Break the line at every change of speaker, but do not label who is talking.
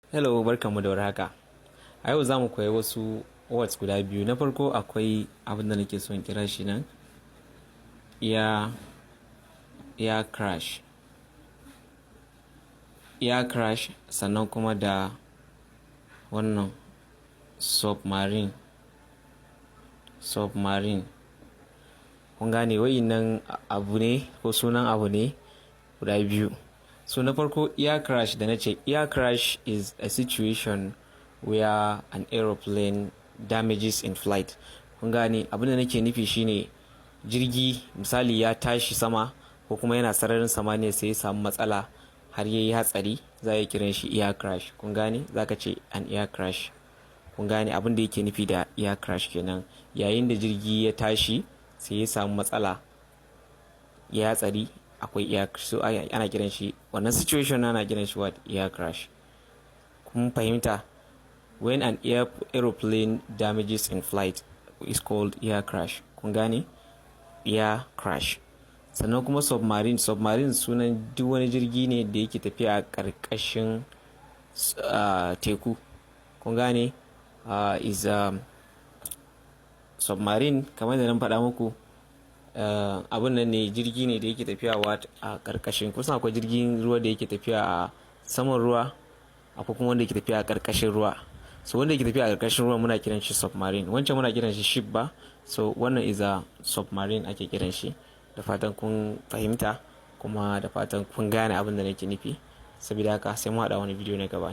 Hello, barkanmu da warhaka. A yau za mu koyi wasu words guda biyu. Na farko, akwai abin da nake son kira shi nan air crash. Air crash, sannan kuma da wannan submarine. Submarine. Kun gane, nan abu ne ko sunan abu ne guda biyu. So na farko, air crash da na ce, air crash is a situation where an aeroplane damages in flight. Kun gane, abin da nake nufi shine jirgi, misali, ya tashi sama ko kuma yana sararin samaniya, sai ya samu matsala har ya yi hatsari, za a kiran shi air crash. Kun gane, za ka ce an air crash. Kun gane, abin da yake nufi da air crash kenan, yayin da jirgi ya tashi sai ya samu matsala, ya hatsari, akwai air, so ana kiran shi wannan situation, ana kiran shi what? Air crash. Kun fahimta? When an aeroplane damages in flight is called air crash. Kun gane? Air crash. Sannan kuma submarine. Submarine sunan duk wani jirgi ne da yake tafiya a ƙarƙashin teku. Kun gane? Is submarine, kamar da nan faɗa muku, abun nan ne, jirgi ne da yake tafiya a ƙarƙashin. Kusan akwai jirgin ruwa da yake tafiya a saman ruwa, akwai kuma wanda yake tafiya a ƙarƙashin ruwa. So wanda yake tafiya a ƙarƙashin ruwa muna kiran shi submarine. Wancan muna kiran shi ship ba? So wannan is a submarine ake kiran shi. Da fatan kun fahimta, kuma da fatan kun gane abin da nake nufi. Saboda haka, sai mu haɗa wani bidiyo na gaba.